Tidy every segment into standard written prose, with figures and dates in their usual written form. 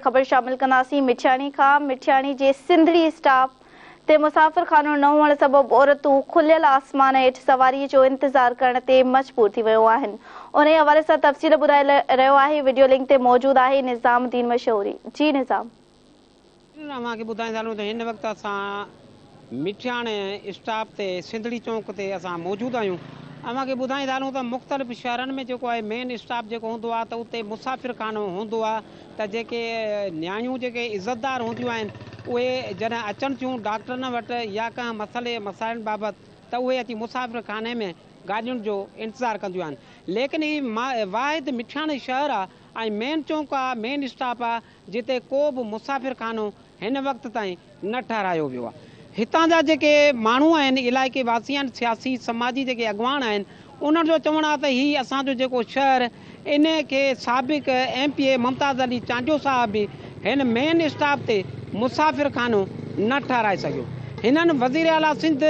خبر شامل ڪنداسين مٺياڻي کان مٺياڻي جي سنڌڙي اسٽاپ تي مسافر خانو نه هئڻ سبب عورتون کليل آسمان هيٺ سواري جو انتظار ڪرڻ تي مجبور ٿي ويون آهن انهي حوالي سان تفصيل ٻڌائي رهيو آهي وڊيو لنڪ تي موجود آهي نظام الدين مشهوري جي نظام. اوهان کي ٻڌائيندا هلون ته هن وقت اسان مٺياڻي اسٽاپ تي سنڌڙي چونڪ تي اسان موجود آهيون. اوهان کي ٻڌائيندا هلون ته مختلف شهرن ۾ جيڪو آهي مين اسٽاپ جيڪو هوندو آهي ته اتي مسافر خانو هوندو آهي ته جيڪي نياڻيون جيڪي عزتدار هونديون آهن اهي جڏهن اچن ٿيون ڊاڪٽرن وٽ يا ڪنهن مسئلي مسائل بابت ته اهي اچي مسافر خاني ۾ گاڏين جو انتظار ڪنديون آهن ليڪن هي واحد مٺياڻي شهر آهي ۽ مين چونڪ آهي مين اسٽاپ آهي جتي ڪو به مسافر خانو هن وقت تائين نه ٺهرايو ويو آهي. هتان جا جيڪي ماڻهو آهن، علائقي واسي آهن، سياسي سماجي جيڪي اڳواڻ آهن، انهن جو چوڻ آهي ته هي اسان جو جيڪو شهر ان کي سابق M P A Mumtaz Ali Chandio صاحب به هن مين اسٽاپ تي مسافر خانو نه ٺهرائي سگهيو. هنن وزير اعليٰ سنڌ،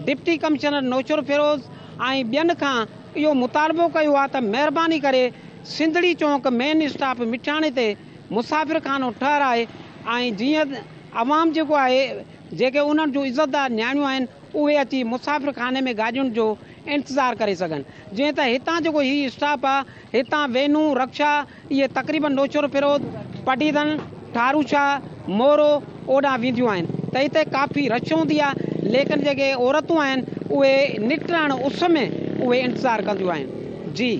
ڊپٽي ڪمشنر نوشهروفيروز ۽ ٻين کان اهو مطالبو ڪيو آهي ته مهرباني ڪري سنڌڙي چونڪ مين اسٽاپ مٺياڻي تي مسافر خانو ٺهرائي ۽ جيئن عوام جيڪو آهي جيڪي انهن جون عزتدار نياڻيون آهن اهي اچي مسافر خاني ۾ گاڏين جو انتظار ڪري سگهن جيئن ته هتان جيڪو هي اسٽاپ آهي هتان وينون رڪشا اهي تقريبن نوشهروفيروز پڊيدن ٺاروشاهه مورو اوڏانهن وينديون آهن ته هتي ڪافي رش هوندي آهي ليڪن جيڪي عورتون آهن اهي نٽهڻ اس ۾ اهي انتظار ڪنديون آهن جي.